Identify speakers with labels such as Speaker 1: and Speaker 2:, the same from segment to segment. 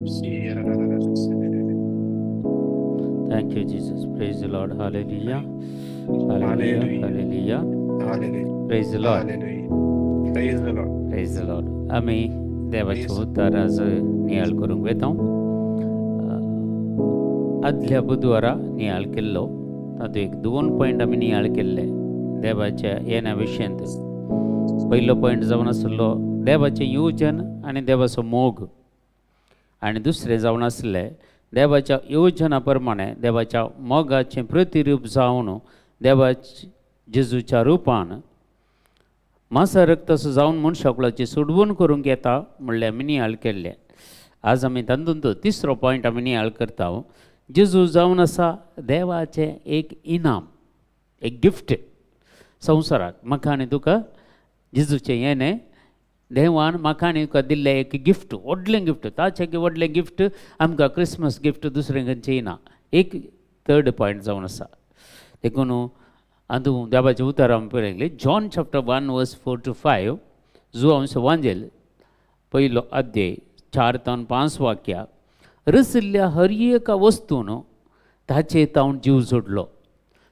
Speaker 1: Thank you Jesus. Praise the Lord. Hallelujah. Hallelujah. Hallelujah. Praise the Lord.
Speaker 2: Praise the Lord.
Speaker 1: Praise the Lord. आमी देवाचें उतर आज नियाळ करूंक वेता. आदल्या बुधवारा नियाळ केल्लो तातूंत एक दोन पॉयंट आमी नियाळ केल्ले देवाच्या येण्या विशयांत. पयलो पॉयंट जावन आसलो देवाचें योजन आनी देवाचो मोग, आनी दुसरें जावन आसलें देवाच्या योजना प्रमाणे देवाच्या मोगाचें प्रतिरूप जावन देवाच्या जेजूच्या रुपान मासा रक्ताचो जावन मनशा कुळाची सोडवण करूंक येता म्हणल्यार आमी नियाळ केल्लें. आज आमी तातूंत तिसरो पॉयंट आमी नियाळ करता. जेजू जावन आसा देवाचें एक इनाम, एक गिफ्ट संवसाराक. म्हाका आनी तुका जेजूचें येणें देवान म्हाका आनी तुका दिल्लें एक गिफ्ट, व्हडलें गिफ्ट. ताचें व्हडलें गिफ्ट आमकां क्रिसमस गिफ्ट दुसरें खंयचें ना. एक थर्ड पॉयंट जावन आसा. देखून आतां देवाचें उतर आमी पळयलें John chapter 1 verse 4 to 5, Joao वांजेल पयलो अध्याय 4 ते 5 वाक्या. रसिल्ल्या हर एका वस्तून ताचे तावन जीव जोडलो.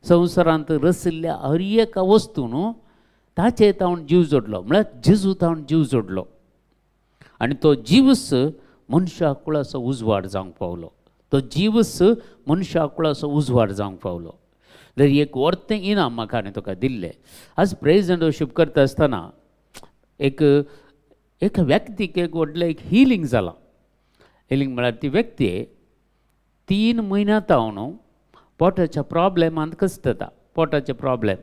Speaker 1: संवसारांत रसिल्ल्या हर एका वस्तून ताचे तावन जीव जोडलो, म्हळ्यार जेजू तावन जीव जोडलो आनी तो जीवस मनशा कुळाचो उजवाड जावंक पावलो. तो जीवस मनशा कुळाचो उजवाड जावंक पावलो. तर एक वर्तें इनाम म्हाका आनी तुका दिल्लें. आज प्रेज एंड वर्शीप करता आसतना एक एका व्यक्तीक एक व्हडलें एक हिलींग जालां. हिलींग म्हळ्यार ती व्यक्ती 3 म्हयन्या तावन पोटाच्या प्रॉब्लेमांत कसता. पोटाचे प्रॉब्लेम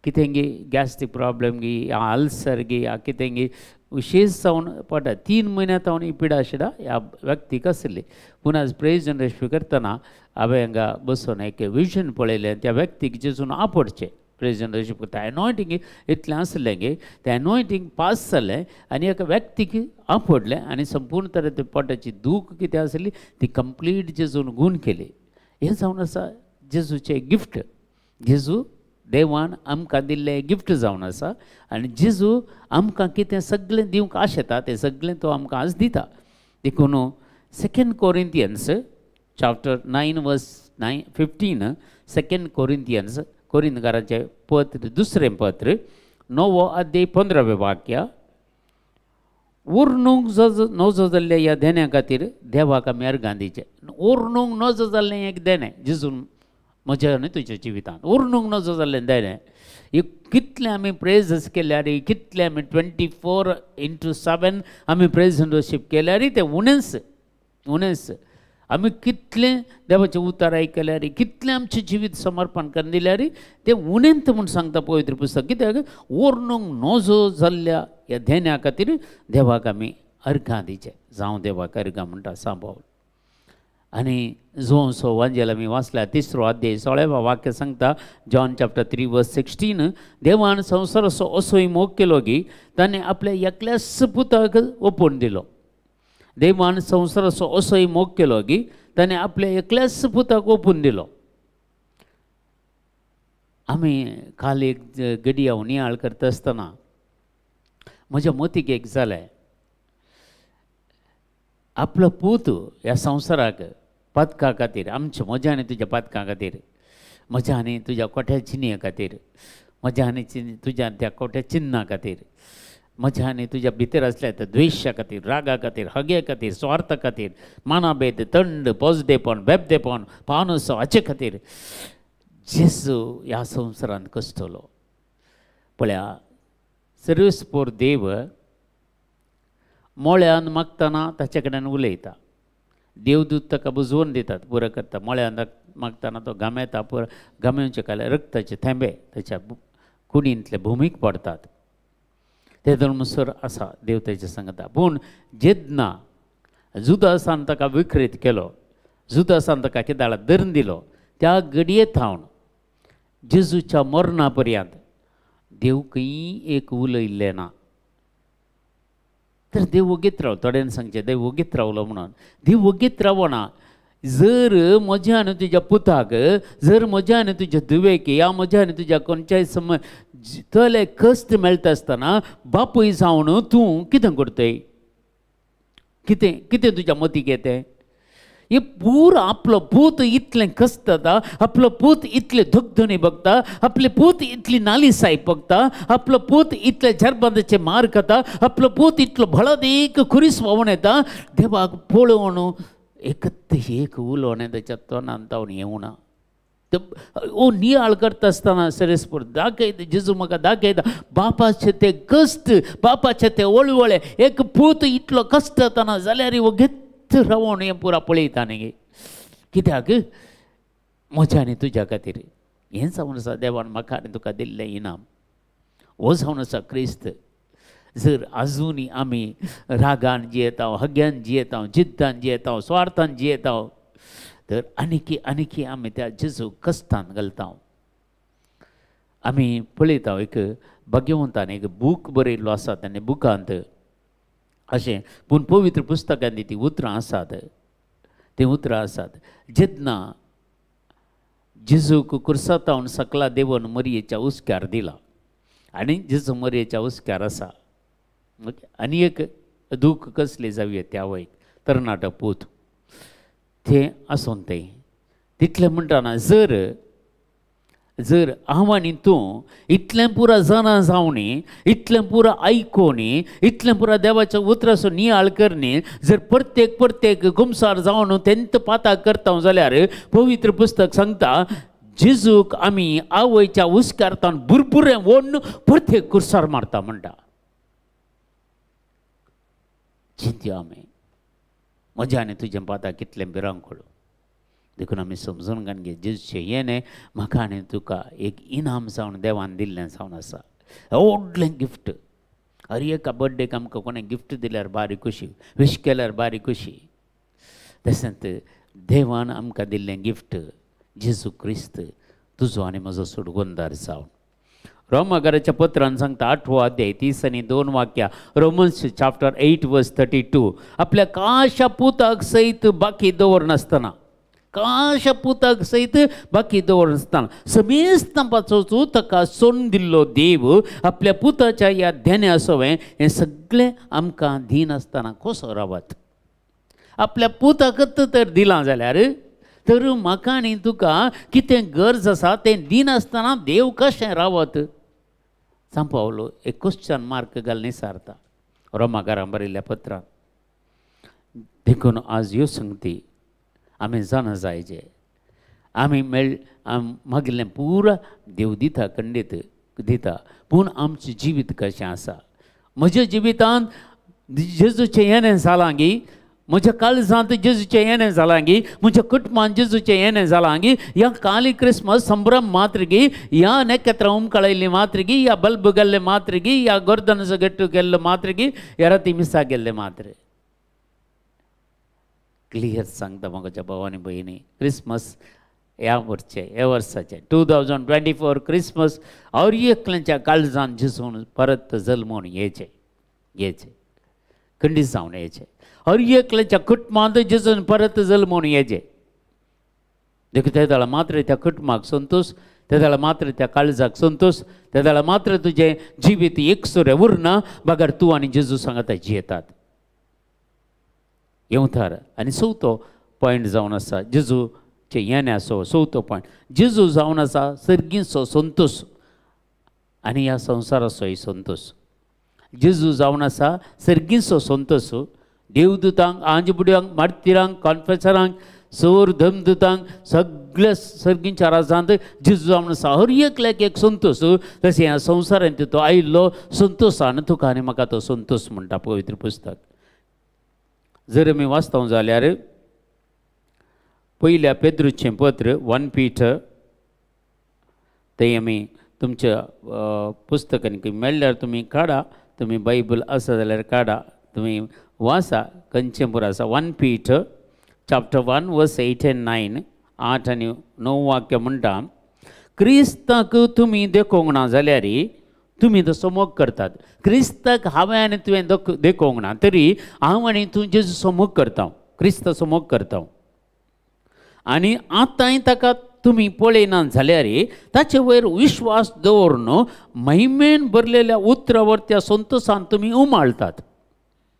Speaker 1: कितें गी गॅस्ट्रीक प्रॉब्लेम गी, अल्सर गी, कितें गी विशेष जावन पोटा 3 म्हयन्या तावन ही पिडा शिडा ह्या व्यक्तीक आसली. पूण आज प्रेज एंड वर्शीप करतना हांवें हांगा बसून एक विजन पळयलें. त्या व्यक्तीक जेजून आपडचें प्रेज एंड वर्शीप करता एनॉयटींग इतलें आसलें गे तें एनॉयटींग पास जालें आनी एका व्यक्तीक आपडलें आनी संपूर्ण तरेन पोटाची दूख कितें आसली ती कंप्लीट जेजून गूण केली. हें जावन आसा जेजूचें गिफ्ट. जेजू देवान आमकां दिल्लें गिफ्ट जावन आसा आनी जेजू आमकां कितें सगळें दिवंक आशेता तें सगळें तो आमकां आज दिता. देखून 2 Corinthians chapter 9 verse 15, 2 Corinthians कोरिंथकारांचें पत्र दुसरें पत्र 9वो अध्याय 15वें वाक्य. उर्णूंक नजो जाल्ल्या ह्या देण्या खातीर देवाक आमी अर्गां दिचें. उर्णूंक नजो जाल्लें एक देणें जेजून म्हज्या आनी तुज्या जिवितांत उर्णूंक नजो जाल्लें देणें. कितलें आमी प्रेजस केल्यार, कितलें आमी 24/7 आमी प्रेज एंड वर्शीप केल्यार तें उणेंच उणेंच. आमी कितलें देवाचें उतर आयकल्यार, कितलें आमचें जिवीत समर्पण करून दिल्यार तें उणेंत म्हूण सांगता पवित्र पुस्तक. कित्याक उर्णूंक नजो जाल्ल्या ह्या देण्या खातीर देवाक आमी अर्गां दिचें. जावं देवाक अर्गां म्हणटा सांबाळ. आनी जुवांव वांजेल आमी वाचल्या 3रो अध्याय 16व्या वाक्य सांगता जॉन चॅप्टर 3 वर्स 16, देवान संवसाराचो असोय मोग केलो की ताणें आपल्या एकल्याच पुताक ओपून दिलो. देवान संवसाराचो असोय मोग केलो की ताणें आपल्या एकल्याच पुताक ओपून दिलो. आमी काल एक गडी हांव नियाळ करता आसतना म्हज्या मतीक एक जालें, आपलो पूत ह्या संवसाराक पातका खातीर, आमच्या म्हज्या आनी तुज्या पातकां खातीर, म्हज्या आनी तुज्या कोठ्या चिन्या खातीर, म्हज्या आनी तुज्या त्या कोठ्या चिन्ना खातीर, म्हज्या आनी तुज्या भितर आसल्या त्या द्वेशा खातीर, रागा खातीर, हगे खातीर, स्वार्था खातीर, मानाभेद, तंड, पोजदेपण, बेबदेपण, पानसो हाचे खातीर जेजू ह्या संवसारांत कश्टलो. पळया सर्वेस्पोर देव मोळ्यान मागतना ताचे कडेन उलयता. देवदूत ताका बुजवून दितात, पुरो करता. मोळ्यान मागतना तो घामेता, पुरो घामेवचे काले रक्ताचे थेंबे ताच्या कुडींतले भुमीक पडतात. ते धर्मसर आसा देव ताचे सांगता. पूण जेन्ना जुदासान ताका विकृत केलो, जुदासान ताका केदाळा धरून दिलो, त्या घडये थावन जेजूच्या मरणा पर्यंत देव खंय एक उलयल्लें ना. तर देव वगीत राव, थोड्यांनी सांगचें देव वगीत रावलो म्हणून. देव वगीत रावना. जर म्हज्या आनी तुज्या पुताक, जर म्हज्या आनी तुज्या धुवेक, या म्हज्या आनी तुज्या खंयच्याय समज तले कश्ट मेळटा आसतना बापूय जावन तूं कितें करतय? कितें कितें तुज्या मतीक येतें? हे पूर आपलो पूत इतलें कसता, आपलो पूत इतले धगधणी बघता, आपले पूत इतली नालिसाय बघता, आपलो पूत इतले झरबंदाचे मार खाता, आपलो पूत इतलो भळद एक खुरीस व्हांवून येता. देवाक पळोवन एकत एक उलोवणें ताच्या तोंडान तावन येवना. ओ नियाळ करता आसतना सरेसपूर दाखयता, जेजू म्हाका दाखयता बापाचे ते कश्ट, बापाचे ते वळवळे. एक पूत इतलो कश्ट जाताना जाल्यार हो घेत रावोन हें पुरा पळयता न्ही. कित्याक? म्हज्या आनी तुज्या खातीर. हें जावन आसा देवान म्हाका आनी तुका दिल्लें इनाम. हो जावन आसा क्रिस्त. जर आजुनूय आमी रागान जियेता, हग्यान जियेता, जिद्दान जियेता, स्वार्थान जियेता, तर आनीकी आनीकी आमी त्या जेजू कश्टान घालता. आमी पळयता एक भाग्यवंतान एक बूक बरयल्लो आसा, आनी बुकांत अशें पूण पवित्र पुस्तकांनी तीं उतरां आसात, तीं उतरां आसात. जेन्ना जेजूक कुर्सातावन सकला देवन मरयेच्या हुस्क्यार दिला आनी जेजू मरयेच्या हुस्क्यार आसा, आनी एक दूख कसली जावया त्या वयक तरणाटो पूत तें आसून तें तितलें म्हणटना जर जर हांव आनी तूं इतलें पुरा जाणा जावनी, इतलें पुरा आयकोनी, इतलें पुरा देवाच्या उतराचो नियाळ करनी, जर प्रत्येक प्रत्येक गुमसार जावन तेंत पाता करता जाल्यार पवित्र पुस्तक सांगता जेजूक आमी आवयच्या हुस्क्यार बुरबुरें ओडून प्रत्येक कुर्सार मारता म्हणटा. चिंतया आमी म्हज्या आनी तुजें पाता कितलें भिरांकूळ. देखून आमी समजून घालून घे जेजूचें येणें म्हाका आनी तुका एक इनाम जावन देवान दिल्लें जावन आसा, व्हडलें गिफ्ट. हर एका बर्थडेक आमकां कोणें गिफ्ट दिल्यार बारी खुशी, विश केल्यार बारी खुशी. तशेंच देवान आमकां दिल्लें गिफ्ट जेजू क्रिस्त तुजो आनी म्हजो सुडगुंदार जावन. रोमागाराच्या पत्रान सांगता 8वो अध्याय 30 आनी 2 वाक्या, रोमन्स चॅप्टर 8 वर्स 32, आपल्या काशा पुताक सयत बाकी दवरनासतना, काशा पुताक सयत बाकी दवरनासतना समेस्तांपाचो ताका सोडून दिल्लो देव आपल्या पुताच्या ह्या ध्यान्या सवें हें सगळें आमकां दिनासतना कसो रावत? आपल्या पुताकच तर दिलां जाल्यार तर म्हाका आनी तुका कितें गरज आसा तें दिनासतना देव कशें रावत? सांपावलो एक क्वेश्चन मार्क घालून विचारता रोमाकारां बरयल्ल्या पत्रान. देखून आज ह्यो संगती आमी जाणा जायचे. आमी मेळ मागिल्लें पुरा देव दिता, खंडीत दिता, पूण आमचें जिवीत कशें आसा? म्हज्या जिवितांत जेजूचें येणें जालां गी? म्हज्या काळजांत जेजूचें येणें जालां गी? म्हज्या कुटुंबांत जेजूचें येणें जालां गी? ह्या काली क्रिसमस संभ्रम मात्र गी, ह्या नखेत्रां उमकळयल्ली मात्र गी, ह्या बल्ब गेल्ले मात्र गी, ह्या गोर्दनाचो गट्टू गेल्लो मात्र गी, ह्या राती मिसा गेल्ले मात्र. क्लियर सांगता म्हज्या भाव आनी भयणी, क्रिसमस ह्या वर्चे ह्या वर्साचें 2024 क्रिसमस हर एकल्याच्या काळजान जेजून परत जल्मून येचें, येचें खंडीत जावन येचें. हर एकल्याच्या कुटुंबांत जेजून परत जल्मून येचें. देखून ते वेळा मात्र त्या कुटुंबाक संतोश, ते वेळा मात्र त्या काळजाक संतोश, ते वेळा मात्र तुजें जिवीत एकसुरें उरना, बगर तूं आनी जेजू सांगता जियेतात. येवथार आनी चवथो पॉयंट जावन आसा जेजूचें येण्याचो चवथो पॉयंट, जेजू जावन आसा सर्गीचो संतोश आनी ह्या संवसाराचोय संतोश. जेजू जावन आसा सर्गीचो संतोश. देवदूतांक, आंजबुड्यांक, मार्तिरांक, कॉन्फेसरांक, सोर धमदूतांक, सगळ्या सर्गींच्या राजांत जेजू जावन आसा हर एकल्याक एक संतोश. तशें ह्या संवसारांत तो आयिल्लो संतोशान तुका आनी म्हाका तो संतोश म्हणटा पवित्र पुस्तक. जर आमी वाचता जाल्यार पयल्या पेद्रूचें पत्र 1 पीटर, तें आमी तुमच्या पुस्तकांनी मेळ्ळ्यार तुमी काडा, तुमी बायबल आसा जाल्यार काडा, तुमी वाचा खंयचें पुरो आसा. 1 पीटर चॅप्टर 1 वर्स 8 आनी 9, 8 आनी 9 वाक्य म्हणटा, क्रिस्ताक तुमी देखोंक ना जाल्यार तुमी तसो मोग करतात. क्रिस्ताक हांवें आनी तुवें देखोंक ना तरी हांव आनी तूं जेजूचो मोग करता, क्रिस्ताचो मोग करता. आनी आतांय ताका तुमी पळयना जाल्यार ताचे वयर विश्वास दवरून महिमेन भरलेल्या उतरावर त्या संतोशान तुमी उमाळतात.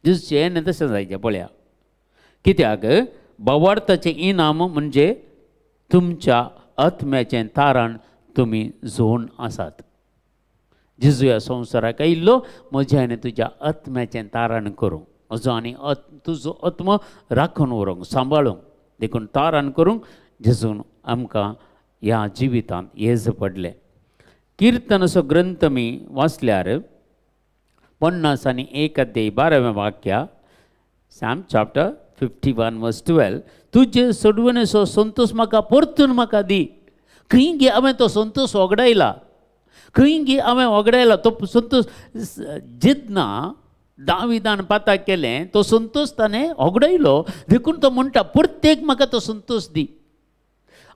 Speaker 1: जेजूचें येणें तशें जायचें पळया. कित्याक भावार्थाचें इनाम म्हणजे तुमच्या आत्म्याचें तारण तुमी जोन आसात. जेजू ह्या संवसाराक आयिल्लो म्हज्या आनी तुज्या आत्म्याचें तारण करूंक, म्हजो आनी तुजो आत्मो राखून व्हरूंक, सांबाळूंक. देखून तारण करूंक जेजून आमकां ह्या जिवितांत येज पडलें. किर्तनाचो ग्रंथ मी वाचल्यार 51 अध्याय 12वें वाक्य, Psalm chapter 51 verse 12, तुजे सोडवणेचो संतोष म्हाका परतून म्हाका दी. खंय गे हांवें तो संतोष वगडायला, खंय गे हांवें वगडायला तो संतोष. जेन्ना दाविदान पाता केलें तो संतोष ताणें वगडायलो, देखून तो म्हणटा प्रत्येक म्हाका तो संतोष दी.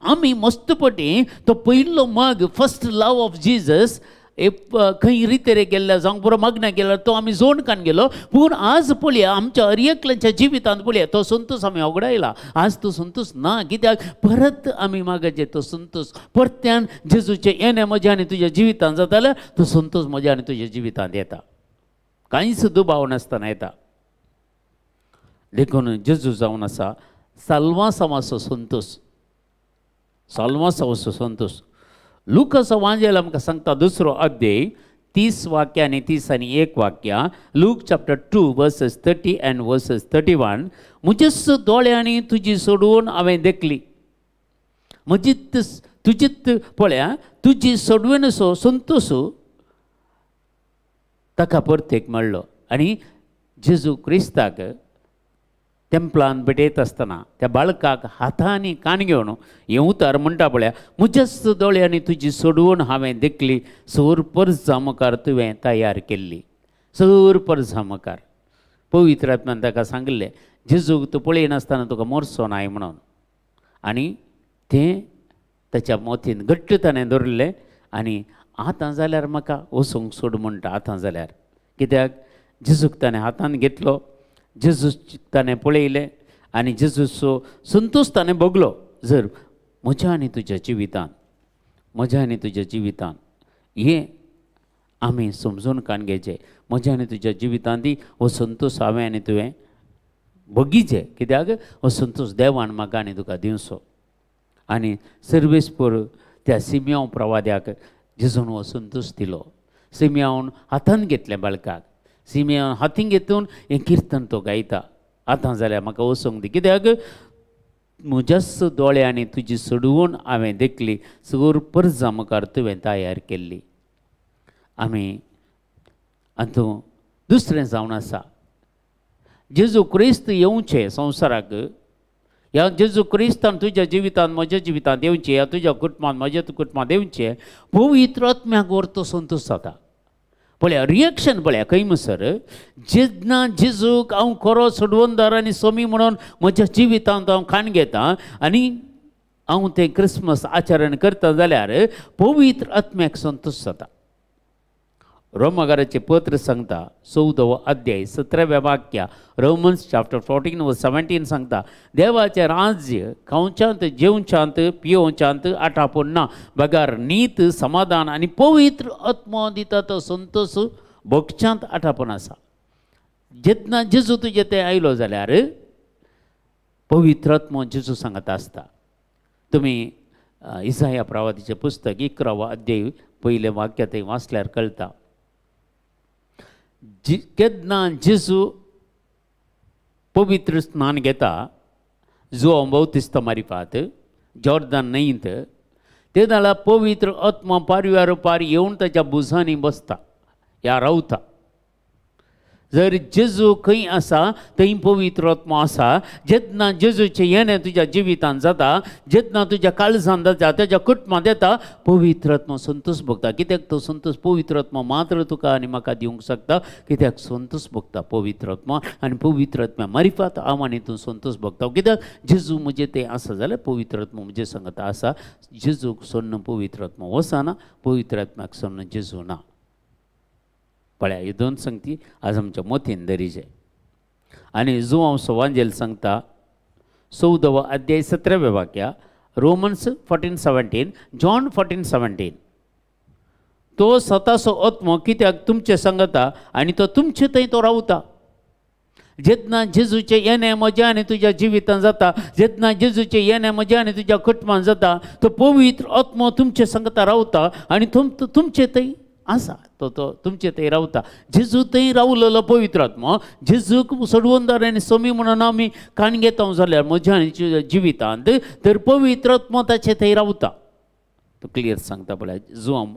Speaker 1: आमी मस्तपटी तो पयलो मग, फर्स्ट लव ऑफ जीजस, खंय रितेरे गेल्ल्या जावं पुरो मागण्या गेल्यार तो आमी जोडकान गेलो. पूण आज पळया आमच्या हर एकल्याच्या जिवितांत पळया तो संतोष आमी वगडायला. आज तो संतोष ना, कित्याक परत आमी मागचे तो संतोष परत्यान जेजूचें येणें म्हज्या आनी तुज्या जिवितांत जाता जाल्यार तो संतोष म्हज्या आनी तुज्या जिवितांत येता, कांयच दुबाव नासतना येता. देखून जेजू जावन आसा साल्वासांवाचो संतोष, साल्वासांवाचो संतोष. लुकास वांजेल आमकां सांगता 2 अध्याय 30 वाक्य आनी 30 आनी 1 वाक्य, Luke chapter 2 verses 30 and verses 31. म्हजेच दोळ्यांनी तुजी सोडून हांवें देखली, म्हजीच तुजीच पळया तुजी सोडवणेचो संतोष ताका परतेक मेळ्ळो. आनी जेजू क्रिस्ताक तेंपलान भेटयता आसतना त्या बाळकाक हातांनी कान घेवन हें उतार म्हणटा पळया, म्हज्याच दोळ्यांनी तुजी सोडवण हांवें देखली, सोर परजा मुखार तुवें तयार केल्ली. सोर परजा मुखार पवित्र आत्म्यान ताका सांगिल्लें जेजूक तूं पळयनासतना तुका मोरचो नाय म्हणून. आनी तें ताच्या मोतीन घट्ट ताणें दवरिल्लें. आनी आतां जाल्यार म्हाका वचूंक सोड म्हणटा आतां जाल्यार, कित्याक जेजूक ताणें हातान घेतलो, जेजूस ताणें पळयलें आनी जेजूचो संतोष ताणें भोगलो. जर म्हज्या आनी तुज्या जिवितांत, म्हज्या आनी तुज्या जिवितांत हें आमी समजून कान घेवचें, म्हज्या आनी तुज्या जिवितांत हो संतोष हांवें आनी तुवें भोगीचें, कित्याक हो संतोष देवान म्हाका आनी तुका दिवचो. आनी सर्वेस्पर त्या सिमियांव प्रवाद्याक जेजून हो संतोष दिलो. सिमियांवन हातान घेतलें बाळकाक, सिमियान हातीन घेतून हें किर्तन तो गायता, आतां जाल्यार म्हाका वचूंक दी, कित्याक म्हज्याच दोळ्यांनी तुजी सोडवण हांवें देखली, सगळो परजा मुखार तुवें तयार केल्ली. आमी आतां दुसरें जावन आसा जेजू क्रिस्त येवचें संवसाराक, ह्या जेजू क्रिस्तान तुज्या जिवितांत म्हज्या जिवितांत येवचें, ह्या तुज्या कुटुंबांत म्हज्या कुटुंबांत येवचें, पवित्र आत्म्याक व्हर तो संतोष जाता. पळया रिएक्शन पळया खंय म्हणसर जेन्ना जेजूक हांव खरो सोडवणदार आनी स्वामी म्हणून म्हज्या जिवितांत हांव खाण घेता आनी हांव तें क्रिसमस आचरण करता जाल्यार पवित्र आत्म्याक संतोष जाता. रोमागाराचें पत्र सांगता 14 अध्याय 17व्या वाक्य, रोमन्स चॅप्टर 14 verse 17 सांगता, देवाचें राज्य खावच्यांत जेवच्यांत पियोवच्यांत आटापून ना, बगर नीत समाधान आनी पवित्र आत्मो दिता तो संतोष भोगच्यांत आटापून आसा. जेन्ना जेजू तुजें तें आयलो जाल्यार पवित्र आत्मो जेजू सांगता आसता. तुमी इसाया प्रवादीचें पुस्तक 11 अध्याय पयलें वाक्य थंय वाचल्यार कळटा. केन्ना जेजू पवित्र स्नान घेता जुआंव बाप्तिस्ता मारिफात जॉर्दन न्हंयंत, ते जाल्यार पवित्र आत्मा पारव्यार पार येवन ताच्या भुजांनी बसता ह्या रावता. जर जेजू खंय आसा थंय पवित्र आत्मो आसा. जेन्ना जेजूचें येणें तुज्या जिवितांत जाता, जेन्ना तुज्या काळजांत जाता, ताच्या कुटुंबांत येता, पवित्र आत्मो संतोष भोगता. कित्याक तो संतोष पवित्र आत्मो मात्र तुका आनी म्हाका दिवंक शकता. कित्याक संतोष भोगता पवित्र आत्मो, आनी पवित्र आत्म्या मारिफात हांव आनी तूं संतोष भोगता. कित्याक जेजू म्हजें तें आसा जाल्यार पवित्र आत्मो म्हजें सांगता आसा. जेजूक सोडून पवित्र आत्मो वचना, पवित्र आत्म्याक सोडून जेजू ना. पळया ह्यो दोन संगती आज आमच्या मोतीन दरीचे. आनी जुआंव सोवांजेल सांगता 14 अध्याय 17व्या वाक्या, रोमन्स 14:17, जॉन 14:17, तो स्वताचो आत्मो कित्याक तुमचे सांगता आनी तो तुमचे थंय तो रावता. जेन्ना जेजूचें येणें म्हज्या आनी तुज्या जिवितांत जाता, जेन्ना जेजूचें येणें म्हज्या आनी तुज्या कुटुंबांत जाता, तो पवित्र आत्मो तुमचे संगता रावता आनी तुमचे थंय आसा, तो तो तुमचे थंय रावता. जेजू थंय रावलेलो पवित्र आत्मो जेजूक सोडवणदार आनी सोमी म्हणून आमी काण घेता जाल्यार म्हज्या आनी तुज्या जिवितांत तर पवित्र आत्मो ताचे थंय रावता. तो क्लियर सांगता पळय जुवांव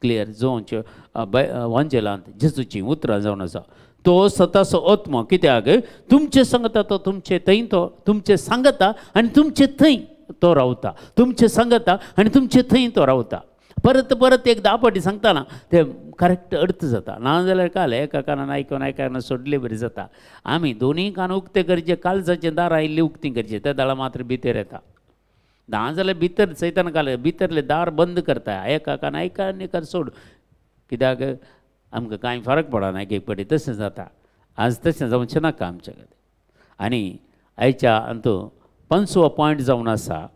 Speaker 1: क्लियर जुवांवच्या वांजेलांत जेजूचीं उतरां जावन आसा. तो सताचो आत्मो कित्याक तुमचे सांगता, तो तुमचे थंय, तो तुमचे सांगता आनी तुमचे थंय तो रावता, तुमचे सांगता आनी तुमचे थंय तो रावता. परत परत एक 10 फावटी सांगतना ते करेक्ट अर्थ जाता. नाजाल्यार काल एका कानान आयकून एका कानान सोडले बरी जाता. आमी दोनूय कान उक्ते करचे, कालजाचें दारां आयिल्लीं उक्तीं करचें, त्या दाळा मात्र भितर येता. नाजाल्यार भितर सैतान काल भितरलें दार बंद करता, एका कान आयका आनी एका सोड, कित्याक आमकां कांय फरक पडना. एक एक फावटी तशें जाता. आज तशें जावचें नाका आमचे कडेन. आनी आयच्या अंतू 5वो पॉयंट जावन आसा,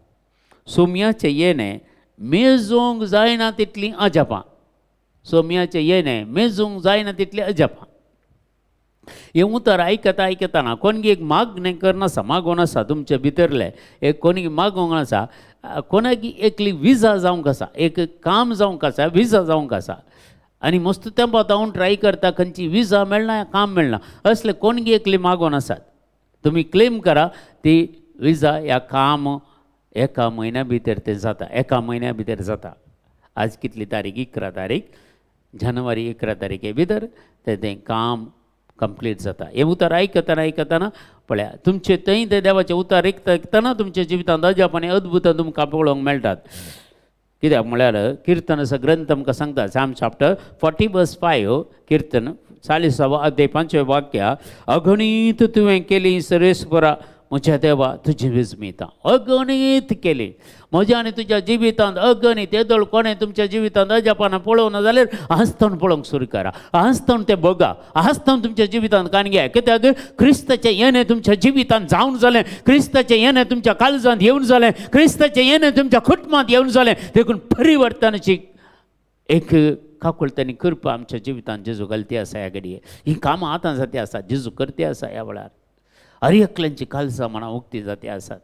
Speaker 1: सोम्याचें येणें मेजूंक जायना तितलीं अजापां. सोम्याचें येणें मेजूंक जायना तितलीं अजापां. हें उतर आयकता आयकतना कोणगी एक मागणें करनासा, मागोन आसा तुमचे भितरलें एक कोणगी मागोंक आसा, कोणाकी एकली विजा जावंक आसा, एक काम जावंक आसा, विजा जावंक आसा आनी मस्त तेंपा हांव ट्राय करता, खंयची विजा मेळना, काम मेळना, असले कोणगी एकली मागोन आसात. तुमी क्लेम करा ती विजा ह्या काम एका म्हयन्या भितर तें जाता, एका म्हयन्या भितर जाता. आज कितली तारीख? 11 तारीख, जानेवारी 11 तारखे भितर तें तें काम कंप्लीट जाता. हें उतर आयकतना आयकतना पळया तुमचे थंय तें देवाचें उतर आयकता आयकतना तुमच्या जिवितांत अजाप आनी अद्भुतां तुमकां पळोवंक मेळटात. कित्याक म्हळ्यार किर्तन असो ग्रंथ आमकां सांगता, Psalm chapter 40 verse 5, किर्तन 40 अध्याय 5 वाक्य, अगणीत तुवें केली सर्वेस्परा म्हज्या देवा तुजी विस्मिता. अगणीत केली म्हज्या आनी तुज्या जिवितांत अगणीत. येदोळ कोणें तुमच्या जिवितांत अजापाना पळोवना जाल्यार आजतावन पळोवंक सुरू करा, आजतावन तें बघा, आजतावन तुमच्या जिवितांत काण घ्या. कित्याक क्रिस्ताचें येणें तुमच्या जिवितांत जावन जालें, क्रिस्ताचें येणें तुमच्या काळजांत येवन जालें, क्रिस्ताचें येणें तुमच्या कुटुंबांत येवन जालें. देखून परिवर्तनाची एक काकुळट आनी कृपा आमच्या जिवितांत जेजू घालती आसा. ह्या घडये ही कामां आतां जाती आसा, जेजू करती आसा. ह्या वेळार हर एकल्यांची काळजां मनां उक्ती जाती आसात.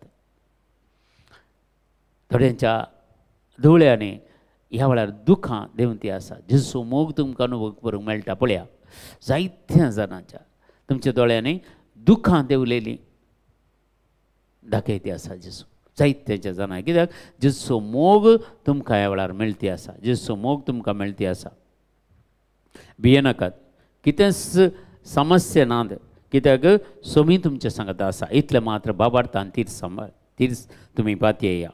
Speaker 1: थोड्यांच्या दोळ्यांनी ह्या वेळार दुखां देंवती आसा. जेजू मोग तुमकां अनुभव करूंक मेळटा. पळया जायत्या जाणांच्या तुमच्या दोळ्यांनी दुखां देंवलेलीं दाखयती आसा जेजू जायत्याच्या जाणां. कित्याक जेजू मोग तुमकां ह्या वेळार मेळती आसा, जेजू मोग तुमकां मेळती आसा. भियेनाकात, कितेंच समस्या ना, कित्याक सोमी तुमचें सांगता आसा. इतलें मात्र बाबार्थान तीर सांबाळ, तीर तुमी पातयेया.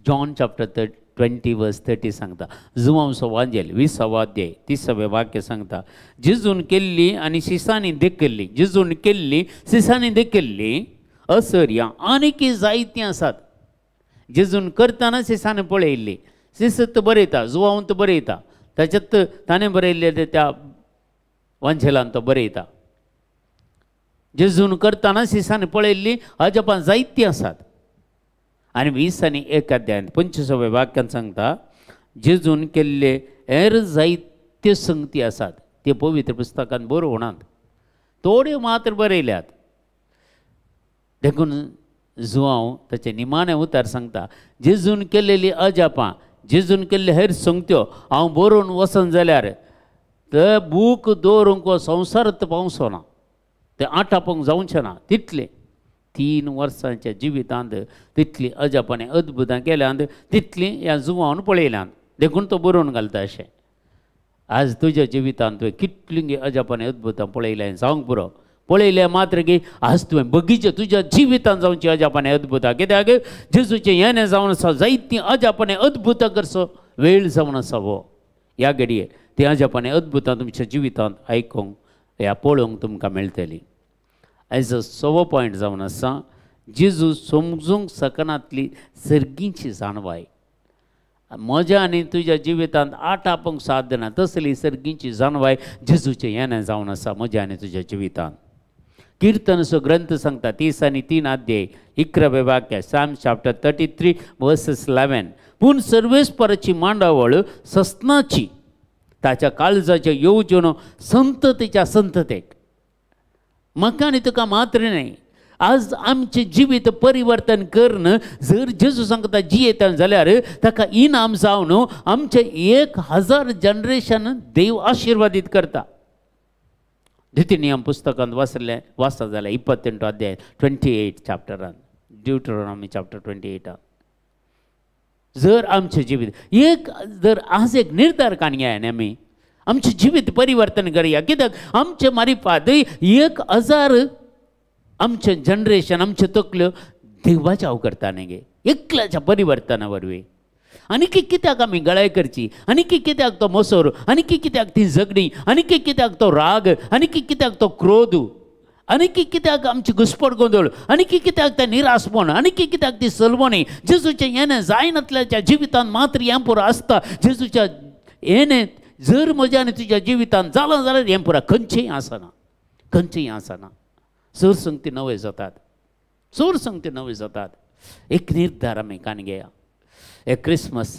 Speaker 1: जॉन चॅप्टर 20 वर्स 30 सांगता, जुवांचो वांजेल 20 अध्याय 30 वाक्य सांगता, जेजून केल्ली आनी शिसांनी देखिल्ली, जेजून केल्ली शिसांनी देखिल्ली असर्यां आनीक जायतीं आसात. जेजून करतना शिसांनी पळयल्ली, शिस्त बरयता, जुवांत बरयता, ताच्यात ताणें बरयल्लें त्या वांजेलान तो बरयता. जेजून करतना शिसांनी पळयल्ली अजापां जायतीं आसात. आनी 20 आनी 1 अध्यायांत 25 वाक्यान सांगता, जेजून केल्ले हेर जायत्यो संगती आसात ते पवित्र पुस्तकान बरोवणात, थोड्यो मात्र बरयल्यात. देखून जुवांव ताचें निमाणें उतर सांगता, जेजून केल्लेली अजापां, जेजून केल्ले हेर संगत्यो हांव बरोवन वचन जाल्यार ते बूक दवरूंक हो संवसारांत पावचो ना, ते आटापूंक जावचें ना. तितलें 3 वर्सांच्या जिवितांत तितलीं अजापां अद्भुतां केल्यांत, तितलीं ह्या जुवान पळयल्यांत. देखून तो बरोवन घालता अशें. आज तुज्या जिवितांत तुवें कितलीं अजापां अद्भुतां पळयल्यां जावंक पुरो, पळयलें मात्र की आज तुवें बगीचे तुज्या जिवितांत जावची अजापां अद्भुतां. कित्याक जेजूचें येणें जावन आसा जायतीं अजापां अद्भुतां करचो वेळ जावन आसा हो. ह्या घडये ती अजापां अद्भुतां तुमच्या जिवितांत आयकूंक ह्या पळोवंक तुमकां मेळटली. आयज 6वो पॉयंट जावन आसा, जेजू समजूंक शकनातली सर्गींची जाणवाय. म्हज्या आनी तुज्या जिवितांत आटापूंक साध्य ना तसली सर्गींची जाणवाय जेजूचें येणें जावन आसा म्हज्या आनी तुज्या जिवितांत. कीर्तनसो ग्रंथ सांगता 30 आनी 3 अध्याय 11 वाक्य, Psalm chapter 33 verses 11, पूण सर्वेस्पराची मांडावळ सस्नाची, ताच्या काळजाच्या येवजणो संततेच्या संततेक. म्हाका आनी तुका मात्र न्हय, आज आमचें जिवीत परिवर्तन करून जर जेजू सांगता जियेता जाल्यार ताका इनाम जावन आमचें 1000 जनरेशन देव आशिर्वादीत करता. द्वितीय नियम पुस्तकांत वाचलें वाचता जाल्यार 28 अध्याय 28 चॅप्टरान, ड्युटरोनॉमी चॅप्टर 28 जर आमचें जिवीत एक जर आज एक निर्धार काडया आमी आमचें जिवीत परिवर्तन करया, कित्याक आमचें मारिफात 1000 आमचें जनरेशन आमच्यो तकल्यो देवाच्या हांव करता न्ही गे एकल्याच्या परिवर्तना वरवीं. आनी कित्याक आमी गळाय करची, आनी कित्याक तो मोसोर, आनी कित्याक ती झगडी, आनी कित्याक तो राग, आनी कित्याक तो क्रोध, आनी कित्याक आमची घुसपट गोंदळ, आनी कित्याक तें निराशपण, आनी कित्याक ती सलवणी. जेजूचें येणें जायनातल्याच्या जिवितांत मात्र हें पुरो आसता. जेजूच्या येणें जर म्हज्या आनी तुज्या जिवितांत जालां जाल्यार हें पुरो खंयचेंय आसना, खंयचेंय आसना. सोर संगती नवे जातात, सोर संगती नवे जातात. एक निर्धार आमी कान घेया, एक क्रिसमस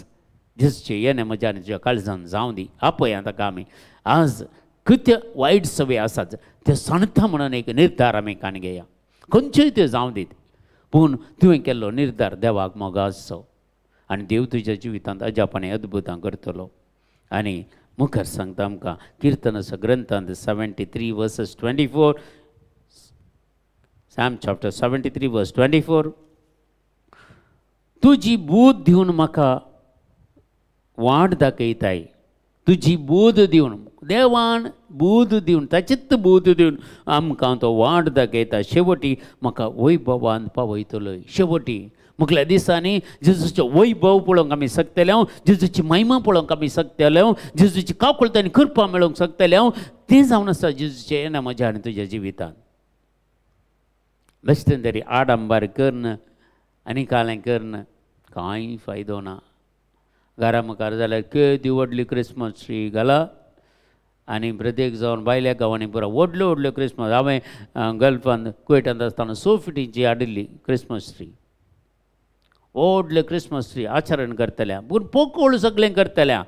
Speaker 1: जेजूचें येणें म्हज्या आनी तुज्या काळजान जावं दी. आपया ताका आमी आज कितें वायट सवय आसात ते सांडता म्हणून एक निर्धार आमी कान घेया, खंयचेय त्यो जावं दीत, पूण तुवें केल्लो निर्धार देवाक मोग आसचो आनी देव तुज्या जिवितांत अजापाने अद्भुतां करतलो. आनी मुखार सांगता आमकां किर्तनाच्या ग्रंथांत 73 verses 24, Psalm chapter 73 verse 24, तुजी बूद दिवन म्हाका वाट दाखयताय, तुजी बूद दिवन, देवान बूद दिवन, ताचीच बूद दिवन आमकां तो वाट दाखयता. शेवटी म्हाका वैभवान पावयतलो. शेवटी मुखल्या दिसांनी जेजूचो वैभव पळोवंक आमी शकतले, जेजूची महिमा पळोवंक आमी शकतले, जेजूची काकुळट आनी कृपा मेळोवंक शकतले. तें जावन आसा जेजूचें येणें म्हज्या आनी तुज्या जिवितांत. बेश्टें तरी आडंबर करून आनी कालें करून कांय फायदो ना. घरा मुखार जाल्यार केदी व्हडली क्रिसमस ट्री घाला आनी प्रत्येक जावन भायल्या गांवांनी पुरो व्हडल्यो व्हडल्यो क्रिसमस. हांवें गल्फान कुवेटांत आसतना 6 फिटींची हाडिल्ली क्रिसमस ट्री, व्हडले क्रिसमस ट्री आचरण करतल्या, पूण पोकोळ सगळें करतल्या,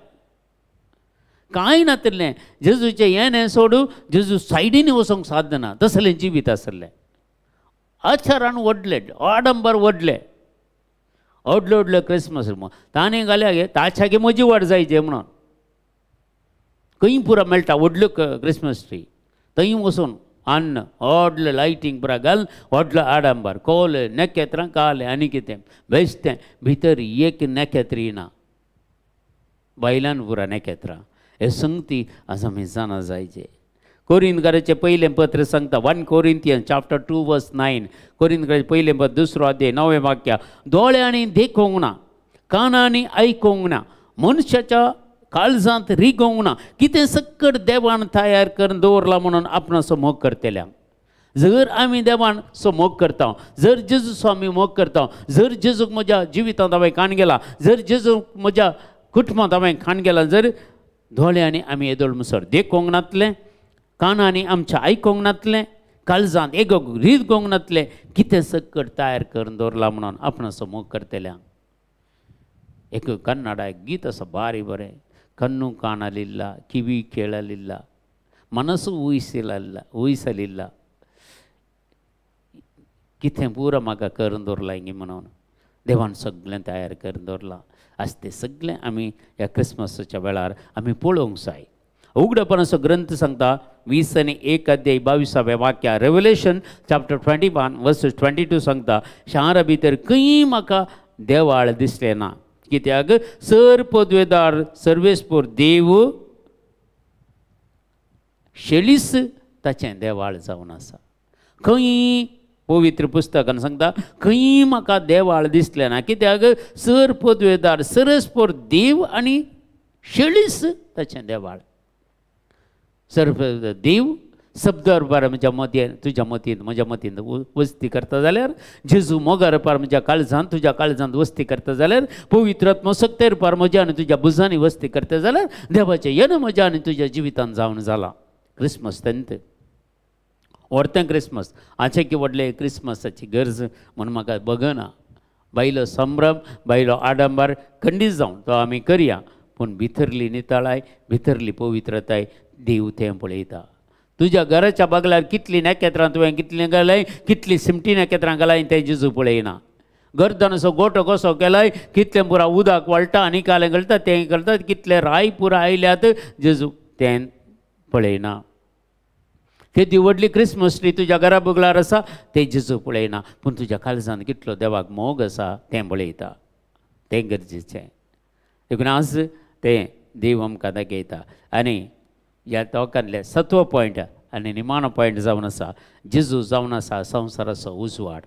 Speaker 1: कांय नातिल्लें. जेजूचें येणें सोडू जेजू सायडीन वचोंक साध्य ना तसलें जिवीत आसलें. आचरण व्हडलें, आडंबर व्हडलें, व्हडले व्हडले क्रिसमस ताणें घाल्या गे ताच्या म्हजी वाट जायचे म्हणून खंय पुरा मेळटा व्हडल्यो क्रिसमस ट्री, थंय वचून अन्न व्हडलें लायटींग पुरा घाल, व्हडलो आडंबर, कोले नखेत्रां काले आनी कितें बेश्टें, भितर एक नखेत्र ना, बायलान पुरा नखेत्रां. हे संगती आज आमी जाणा जायचे. कोरिंथकाराचें पयलें पत्र सांगता 1 Corinthians chapter 2 verse 9, कोरिंथकाराचें पयलें पत्र 2 अध्याय 9 वाक्य, दोळ्यांनी देखोंक ना, कानांनी आयकोंक ना, मनशाच्या काळजांत रिगोंक ना, कितें सक्कड देवान तयार करून दवरलां म्हणून आपणाचो मोग करतल्या. जर आमी देवान सो मोग करता, जर जेजूचो आमी मोग करता, जर जेजूक म्हज्या जिवितांत हांवें काण गेला, जर जेजूक म्हज्या कुटुंबांत हांवें खाण गेला, जर दोळ्यांनी आमी येदोळ मुसर देखोंक नातलें, कानांनी आमच्या आयकोंक नातलें, काळजांत एक रीत गोंक नातलें, कितें सक्कड तयार करून दवरलां म्हणून आपणाचो मोग करतल्या. एक कन्नडा एक गीत आसा बारी बरें, ಕಣ್ಣು ಕಾಣಲಿಲ್ಲ, ಕಿವಿ ಕೇಳಲಿಲ್ಲ, ಮನಸ್ಸು ಊಹಿಸಲಿಲ್ಲ, कितें पुरो म्हाका करून दवरलां हिंगी म्हणून देवान सगळें तयार करून दवरलां. आज तें सगळें आमी ह्या क्रिसमसाच्या वेळार आमी पळोवंक जाय. उगडपणाचो ग्रंथ सांगता 20 अध्याय 22 वाक्या, रेवलेशन चॅप्टर 21 वर्सेस 22 सांगता, शारा भितर खंय म्हाका देवाळ दिसलें ना, कित्याक सर पदवेदार सर्वेस्पोर देव शेळीस ताचें देवाळ जावन आसा. खंय पवित्र पुस्तकान सांगता खंय म्हाका देवाळ दिसलें ना, कित्याक सर पदवेदार सरस्पोर देव आनी शेळीस ताचें देवाळ. सर देव शब्दार पार म्हज्या मतीन तुज्या मतींत म्हज्या मतींत वस्ती करता जाल्यार, जेजू मोगार पार म्हज्या काळजांत तुज्या काळजांत वस्ती करता जाल्यार, पवित्र आत्मो सक्तेर पार म्हज्या आनी तुज्या भुजांनी वस्ती करता जाल्यार, देवाचें येणें म्हज्या आनी तुज्या जिवितांत जावन जालां. क्रिसमस तेंत व्हडतें क्रिसमस आचें की व्हडलें क्रिसमसाची गरज म्हूण म्हाका बगना. बायलो संभ्रम, बायलो आडंबर खंडीत जावन तो आमी करया, पूण भितरली नितळाय, भितरली पवित्रताय देव तें पळयता. तुज्या घराच्या बगल्यार कितलीं नखेत्रां तुवें कितलीं घालाय, कितलीं सिमटी नखेत्रां घालाय तें जेजू पळयना. गर्दनाचो गोटो कसो केलाय, कितलें पुरा उदक वळटा आनी कालें घालता तें करता, कितले राय पुरा आयल्यात जेजू तें पळयना. केदी व्हडली क्रिसमस ट्री तुज्या घरा बगलार आसा तें जेजू पळयना, पूण तुज्या काळजान कितलो देवाक मोग आसा तें पळयता. तें गरजेचें. देखून आज तें देव आमकां दाखयता. आनी ह्या टॉकांतले सत्व पॉयंट आनी निमाणो पॉयंट जावन आसा, जेजू जावन आसा संवसाराचो उजवाड.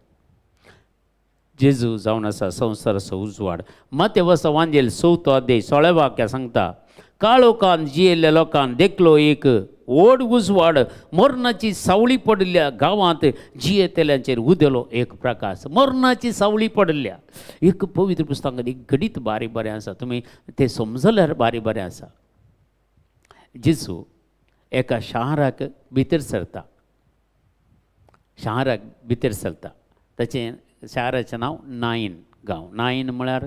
Speaker 1: जेजू जावन आसा संवसाराचो उजवाड. मातेवस वांजेल 4 अध्याय 16 वाक्य सांगता, काळोखान जियेल्ल्या लोकान देखलो एक व्हड उजवाड, मरणाची सावळी पडिल्ल्या गांवांत जियेतल्यांचेर उदेलो एक प्रकाश. मरणाची सावळी पडिल्ल्या एक पवित्र पुस्तकांत एक घडीत बारी बरें आसा, तुमी तें समजल्यार बारी बरें आसा. जेजू एका शाराक भितर सरता, शाराक भितर सरता. ताचें शाराचें नांव नायन गांव. नायन म्हळ्यार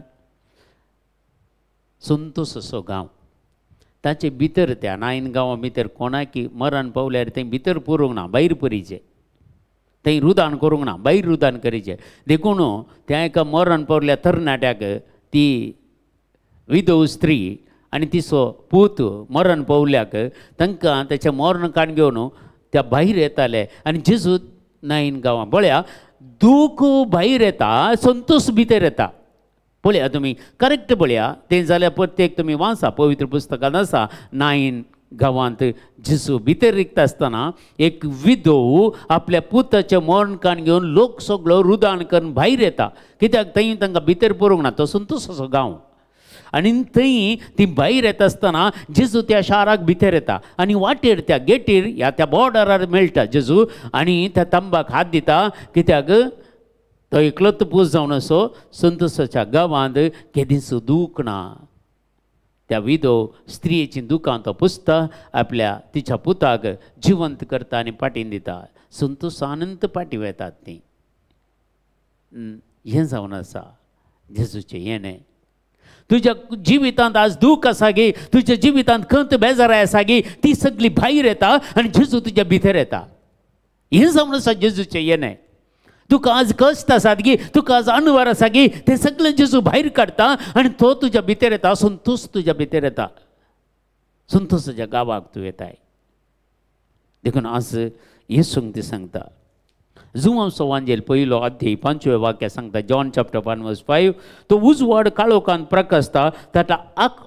Speaker 1: संतोष असो गांव. ताचे भितर त्या नायन गांवा भितर कोणाकी मरण पावल्यार थंय भितर पुरूंक ना, भायर पुरीचें, थंय रुदान करूंक ना, भायर रुदान करीचें. देखून त्या एका मरण पावल्या तरणाट्याक ती विधव स्त्री आनी तिचो पूत मरण पावल्याक तांकां ताचें मरण काण घेवन त्या भायर येताले. आनी जेजू नायन गांवां पळया दूख भायर येता, संतोष भितर येता. पळया तुमी करेक्ट पळया, तें जाल्यार प्रत्येक तुमी वाचा पवित्र पुस्तकांत आसा. नायन गांवांत जेजू भितर रिगता आसतना एक विधव आपल्या पुताचें मरण काण घेवन लोक सगळो रुदान करून भायर येता. कित्याक थंय तांकां भितर पुरूंक ना, तो संतोष असो गांव. आनी थंय ती भायर येता आसतना जेजू त्या शाराक भितर येता आनी वाटेर त्या गेटीर ह्या त्या बॉर्डरार मेळटा जेजू आनी त्या तंबाक हात दिता. कित्याक तो एकलोच पूत जावन असो संतोषाच्या गांवांत केदींच दूख ना. त्या विधव स्त्रियेची दुकां तो पुसता, आपल्या तिच्या पुताक जिवंत करता आनी पाटीन दिता. संतोष आनंद पाटी वेतात ती. हें जावन आसा जेजूचें येणें. तुज्या जिवितांत आज दूख आसा गे, तुज्या जिवितांत खंत बेजाराय आसा गे, ती सगळी भायर येता आनी जेजू तुज्या भितर येता. हें जावन आसा जेजूचें येणें. तुका आज कश्ट आसात गे, तुका आज अणवार आसा गे, ते सगळें जेजू भायर काडटा आनी तो तुज्या भितर येता. संतोष तुज्या भितर येता, संतोषाच्या गांवाक तूं येताय. देखून आज येसूंक ती सांगता. जुवांचो वांजेल 1 अध्याय 5 वाक्य सांगता, जॉन चॅप्टर 1 वर्स 5, तो उजवाड काळोखान प्रकाशता, ताका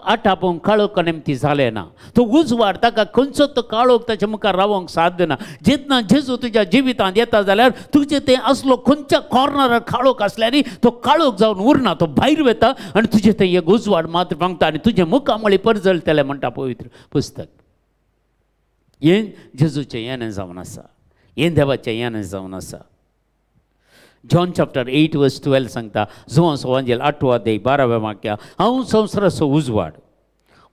Speaker 1: आटापून काळोखान एमती जालें ना. तो उजवाड ताका खंयचो तो काळोख ताच्या मुखार रावंक साध्य ना. जेन्ना जेजू तुज्या जिवितांत येता जाल्यार तुजें तें असलो खंयच्या कॉर्नरार काळोख आसल्यार तो काळोख जावन उरना, तो भायर वता आनी तुजें तें एक उजवाड मात्र पांगता आनी तुजें मुखामळी परजळटलें म्हणटा पवित्र पुस्तक. हें जेजूचें येणें जावन आसा, हें देवाचें येणें जावन आसा. जॉन चॅप्टर 8 वर्स 12 सांगता, जुवांचो वांजेल 8 अध्याय 12 वाक्य, हांव संवसाराचो उजवाड,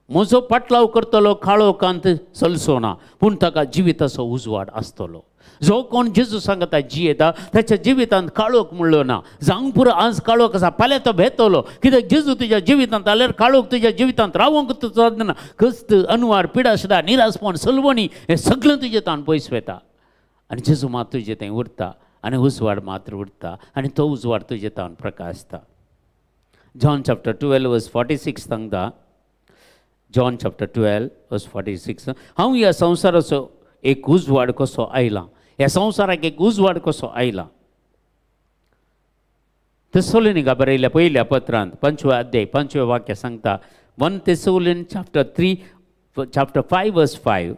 Speaker 1: म्हजो पाटलाव करतलो काळोखांत चलचो ना, पूण ताका जिविताचो उजवाड आसतलो. जो कोण जेजू सांगता जियेता ताच्या जिवितांत काळोख म्हणलो ना. जावंक पुरो आज काळोख आसा, फाल्यां तो भेतलो. कित्याक जेजू तुज्या जिवितांत आल्यार काळोख तुज्या जिवितांत रावंक ना. कस्त, अनवार, पिडासडा, निरासपण, सलवणी हें सगळें तुजें ताण पयस वता आनी जेजू मात तुजें थंय उरता आनी उजवाड मात्र उरता आनी तो उजवाड तुजें तावन प्रकाशता. जॉन चॅप्टर 12 वर्स 46 सांगता, जॉन चॅप्टर 12 वर्स 46, हांव ह्या संवसाराचो एक उजवाड कसो आयला, ह्या संवसाराक एक उजवाड कसो आयला. तेसोलिनिका बरयल्या पयल्या पत्रांत 5 अध्याय 5 वाक्य सांगता, 1 तेसोलिन चॅप्टर 3 चॅप्टर 5 वर्स 5,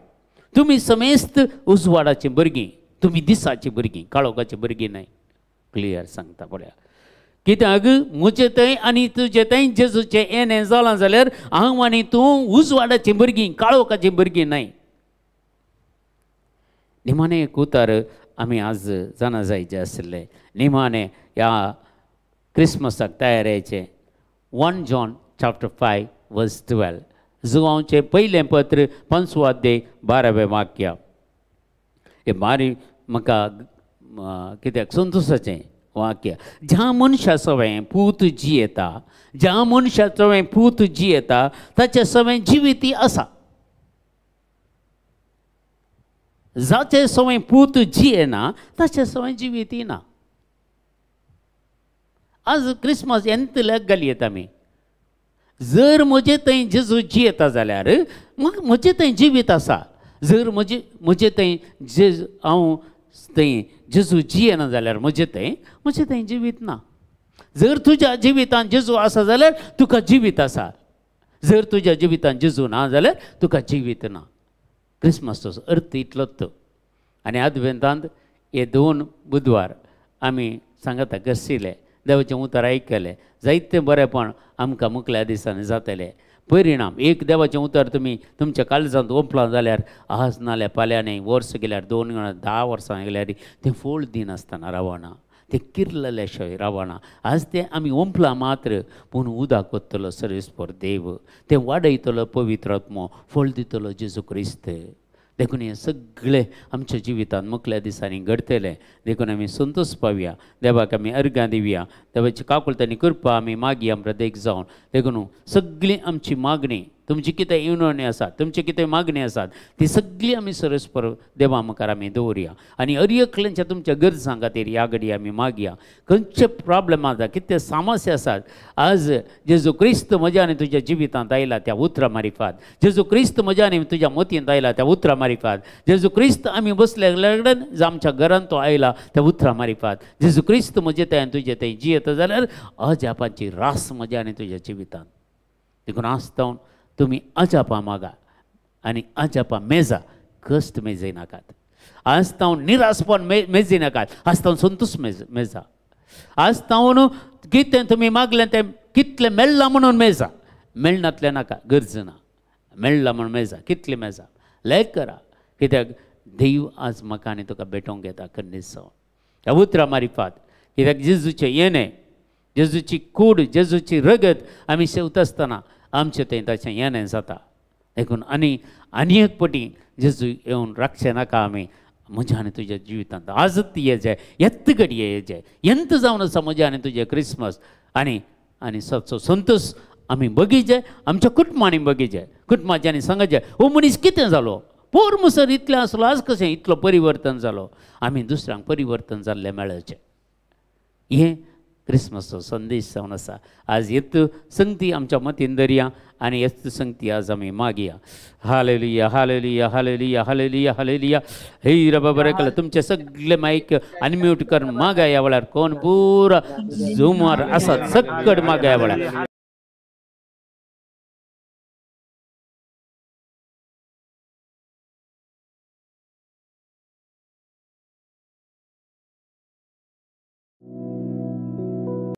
Speaker 1: तुमी समेस्त उजवाडाची भुरगीं, तुमी दिसाची भुरगीं, काळोखाची भुरगीं न्हय. क्लियर सांगता पळया. कित्याक म्हजे थंय आनी तुजे थंय जेजूचें येणें जालां जाल्यार हांव आनी तूं उजवाडाची भुरगीं, काळोखाची भुरगीं न्हय. निमाणें एक उतर आमी आज जाणा जायचें आशिल्लें, निमाणें ह्या क्रिसमसाक तयारेचें. 1 जॉन चॅप्टर 5 वर्स 12, जुवांचें पयलें पत्र 5 अध्याय 12 वाक्य. हें बारी म्हाका कित्याक संतोषाचें वाक्य. ज्या मनशा सवें पूत जियेता, ज्या मनशा सवें पूत जियेता ताच्या सवें जिविती आसा. जाचे सवय पूत जियेना ताचे सवय जिवीत येना. आज क्रिसमस एंत लेग घालयेत आमी. जर म्हजे थंय जेजू जियेता जाल्यार मग म्हजे थंय जिवीत आसा. जर म्हजे थंय जेजू हांव थंय जेजू जियेना जाल्यार म्हजे थंय जिवीत ना. जर तुज्या जिवितांत जेजू आसा जाल्यार तुका जिवीत आसा. जर तुज्या जिवितांत जेजू ना जाल्यार तुका जिवीत ना. क्रिसमसचो अर्थ इतलोच. आनी आदवेंतांत हे 2 बुधवार आमी सांगता घरशिले देवाचें उतर आयकलें जायतें बरेंपण आमकां मुखल्या दिसांनी जातलें. परिणाम एक देवाचें उतर तुमी तुमच्या काळजांत ओंपलां जाल्यार आज नाल्यार फाल्यां न्ही वर्स गेल्यार 2 10 वर्सां गेल्यार तें फोळ दिनासतना रावना, तें किर्ललें रावना. आज तें आमी ओंपलां मात्र पूण उदक वतलो सर्वेस्पर देव, तें वाडयतलो पवित्र आत्मो, फळ दितलो जेजू क्रिस्त. देखून हें सगळें आमच्या जिवितांत मुखल्या दिसांनी घडतलें. देखून आमी संतोश पावया, देवाक आमी अर्गां दिवया, देवाची काकुळट आनी कृपा आमी मागया प्रत्येक जावन. देखून सगळी आमची मागणी, तुमची कितें येवजणी आसात, तुमची कितें मागणी आसात ती सगळी आमी सरस्पर देवा मुखार आमी दवरया आनी हर एकल्यांच्या तुमच्या गरजां खातीर ह्या घडये आमी मागया. खंयचे प्रॉब्लम आसा, कितें समस्या आसात, आज जेजू क्रिस्त म्हज्या आनी तुज्या जिवितांत आयला त्या उतरां मारिफात, जेजू क्रिस्त म्हज्या आनी तुज्या मतींत आयला त्या उतरां मारिफात, जेजू क्रिस्त आमी बसले कडेन आमच्या घरांत तो आयला त्या उतरां मारिफात, जेजू क्रिस्त म्हजे थंय आनी तुजे थंय जियेता जाल्यार अजापांची रास म्हज्या आनी तुज्या जिवितांत. देखून आसता तुमी अजापां मागा आनी अजापां मेजा, कश्ट मेजयनाकात. आज तावन निरासपण मेजयनाकात, आज तावन संतोश मेजा. आज तावन कितें तुमी मागलें तें कितलें मेळ्ळां म्हणून मेजा, मेळनातलें नाका, गरज ना. मेळ्ळां म्हणून मेजा, कितलें मेजा लेख करा, कित्याक देव आज म्हाका आनी तुका भेटोवंक येता खंडीत ह्या उतरां मारिफात. कित्याक जेजूचें येणें, जेजूची कूड, जेजूची रगत आमी शेवता आसतना आमचें थंय ताचें येणें जाता. देखून आनी आनी एक पटी जेजू येवन राखचें नाका आमी म्हज्या आनी तुज्या जिवितांत. आजच येजे, येत घडये येजे, येंत जावन आसा म्हज्या आनी तुजें क्रिसमस. आनी आनी सदचो संतोश आमी बगीचे, आमच्या कुटुंबांनी बगीचे, कुटुंबाच्यांनी सांगचें हो मनीस कितें जालो, पोर मुसर इतलें आसलो, आज कशें इतलो परिवर्तन जालो. आमी दुसऱ्यांक परिवर्तन जाल्लें मेळचें. हें क्रिसमसचो संदेश जावन आसा. आज येत संगती आमच्या मतीन दरया आनी येत संगती आज आमी मागया. Hallelujah, hallelujah, hallelujah, hallelujah, hallelujah. हे रबा बरें केलें. तुमचे सगळे मायक अनम्यूट करून मागा ह्या वेळार. कोण पुरा झुमार आसात सकट मागा ह्या वेळार.